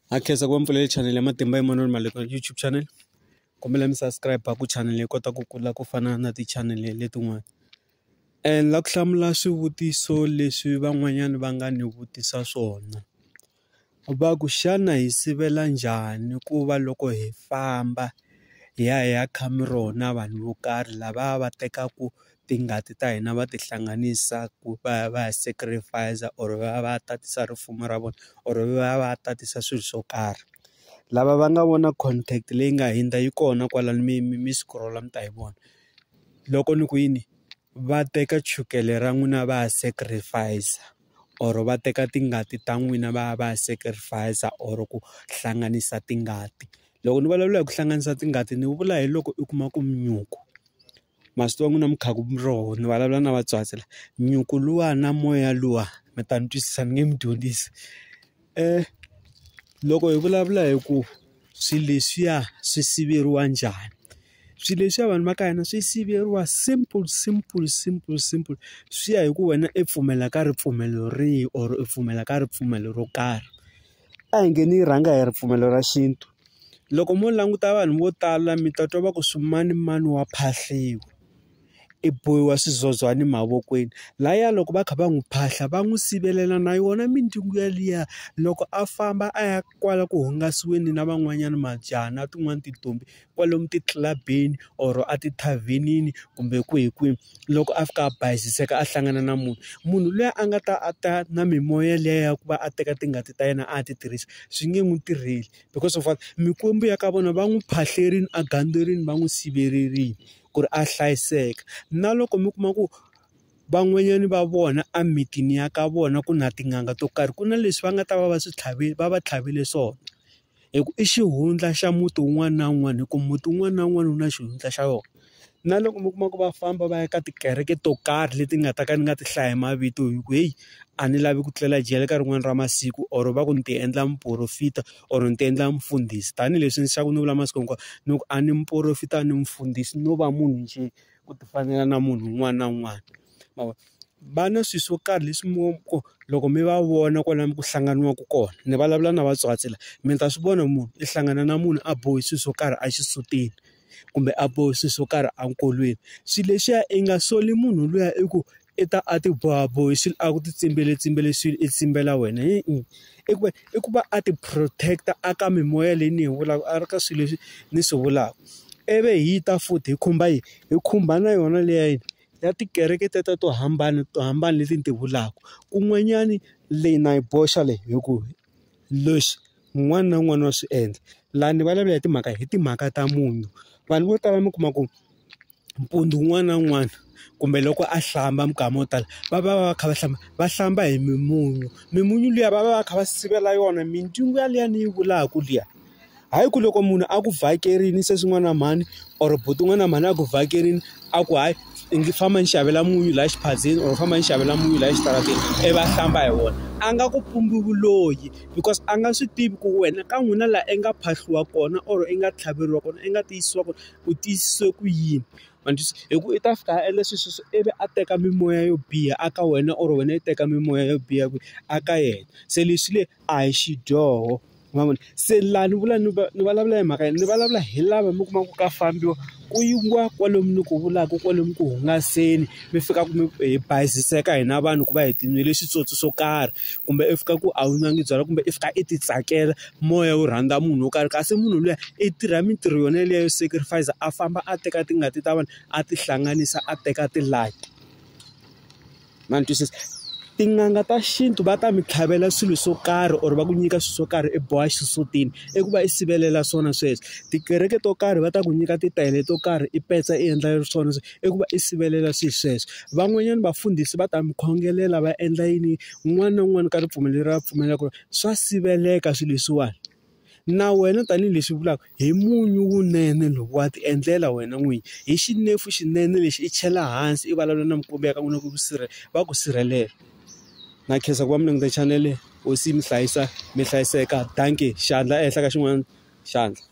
Ha khensa ku va mi pfulele chanel ya Matimba Emmanuel Maleko YouTube channel. Kombela mi subscribe ku channel yi kota ku kula ku fana na ti-channel letin'wana. Ni lava ku hlamula swivutiso leswi van'wanyana va nga ni vutisa swona. Va ku xana hi sivela njhani ku va loko hi famba hi ya hi ya kha miroho na vanhu vo karhi lava va tekaka tingati ta hina va tihlanganisa ku va ya va ya sacrifice or va ya va ya tatisa rifumo ra vona or va ya va ya tatisa swilo swo karhi. Lava va nga vona contact leyi nga hundza yi kona kwalano mi mi mi scroll-a mi ta yi vona. Loko ni ku yini va teka chukele ra n'wina va ya sacrifice or va teka tingati ta n'wina va ya va ya sacrifice or ku hlanganisa tingati. Loko ni vulavula hi ku hlanganisa tingati ni vula hi loko u kuma ku nyuku ma swi tiva n'wina mi khaku miroho ni vulavula na vatswatsi la nyuku luwa na moya luwa mi ta ni twisisa ni nge mi dyondzisi. Loko hi vulavula hi ku swilo leswiya swi siveriwa njhani swilo leswiya vanhu va ka hina swi siveriwa simple simple simple simple swi ya hi ku wena i pfumela ka ripfumelo rihi or i pfumela ka ripfumelo ro karhi. A hi nge ni yi rhanga hi ripfumelo ra xintu loko mo languta vanhu vo tala mi ta twa va ku swimanimani wa phahliwa i bohiwa swizwazwani mavokweni laya loko va kha va n'wi phahla va n'wi sivelela na yona mindyangu yaliya loko a famba a ya kwala ku hungasiweni na van'wanyana majaha na tin'wani tintombi kwalomu ti-club-ini or a tithavhenini kumbe kwihi kwihi loko a fika a bayiziseka a hlangana na munhu munhu luya a nga ta a ta na mimoya liya ya ku va a teka tingati ta yena a ti tirhisa swi nge n'wi tirheli because of what mikwembu ya ka vona va n'wi phahlerile a gandzerile va n'wi sivelerile ku ri a hlayiseka na loko mi kuma ku van'wanyana va vona emimitini ya ka vona ku na tin'anga to karhi ku na leswi va nga ta va va swi tlhavile va va tlhavile swona hi ku i xihundla xa muti wun'wana na wun'wana hi ku muti wun'wana na wun'wana wu na xihundla xa wona na loko mi kuma ku va famba va ya ka tikereke to karhi leti nga ta ka ni nga ti hlayi mavito hi ku heyi a ni lavi ku tlela jele ka rin'wana ra masiku or va ku ni ti endla muporofita or ni ti endla mufundhisi tanihileswi ni xaku ni vula masiku hinkwawo ni ku a ni muporofita a ni mufundhisi no va munhu njhe ku ti fanela na munhu un'wana na un'wana ma vona. Va na swilo swo karhi leswi mi ku loko mi va vona kwalano ku hlanganiwaka kona ni vulavula na vatswatsi la mi ta swi vona munhu i hlangana na munhu a bohe swilo swo karhi exisutini kumbe a bohe swilo swo karhi enkolweni swilo leswiya i nga soli munhu luya i ku i ta a ti bohabohi swilo a ku ti tsimbele tsimbele swilo i tsimbela wena i ku va i ku va a ti protect-a a ka mimoya leyi ni yi vulaka a ri ka swilo leswi ni swi vulaka ivi hi ta futhi hi khumba yini hi khumba na yona liya yini ya tikereke teto to hambana to hambana leti ni ti vulaka kun'wanyani leyi na yi boxa leyi hi ku lexi un'wana na un'wana wa swi endla laha ni vulavula hi timhaka hi timhaka ta munhu vanhu vo tala mi kuma ku mpundzu wun'wana na wun'wana kumbe loko a hlamba minkama yo tala va va va kha va hlamba va hlamba hi mimunyu mimunyu liya va va va kha va sivela yona mindzungu yaliya ni yi vulaka liya. Hayi ku loko munhu a ku vhakerile sesi n'wana mhani or buti n'wana mhani a ku vhakerile a ku hayi ndzi famba ni xavela munyu laha xiphazeni or famba ni xavela munyu laha exitarateni ivi a hlamba hi wona a nga ku pumbi vuloyi because a nga swi tivi ku wena ka n'wina laha i nga phahliwa kona or i nga tlhaveriwa kona i nga tiyisiwa kona u tiyisise ku yini ma ni twisisa hi ku i ta fika a endla swilo sweswo ivi a teka mimoya yo biha a ka wena or wena i teka mimoya yo biha a ka yena se leswi le a hi xidyoho. Ma vona se laha ni vula ni ni vulavula hi mhaka yini ni vulavula hi lava mi kumaka ku ka fambiwa ku yiwa kwalomu ni ku vulaka kwalomu ku hungaseni mi fika mi hi bayiziseka hina vanhu ku va hi tinwele switsotsi swo karhi kumbe i fika ku a wu nwangi byalwa kumbe i fika i ti tsakela moya wo rhandza munhu wo karhi kasi munhu luya i tirha mintirho yona yaliya yo sacrifice a famba a teka tingati ta vanhu a ti hlanganisa a teka ti-lucky. Ma ni twisisa tin'anga ta xintu va ta mi tlhavela swilo swo karhi or va ku nyika swilo swo karhi i boha xisutini i ku va i sivelela swona sweswo tikereke to karhi va ta ku nyika titayele to karhi i petsa i endla swona i ku va i sivelela swilo sweswo van'wanyana vafundhisi va ta mi khongelela va endla yini un'wana na un'wana ka ripfumelo leri a pfumelaka swa siveleka swilo leswiwani. Na wena tanihileswi vulaka hi munyu wunene lowu wa ti endlela wena n'winyi hi xinefu xinene lexi i chela hansi i vulavula na mikwembu ya ka n'wina ku va ku sirhelela na khensa ku va mi langute chanele hosi yi mi hlayisa mi hlayiseka dankie xandla ehenhla ka xin'wana xandla.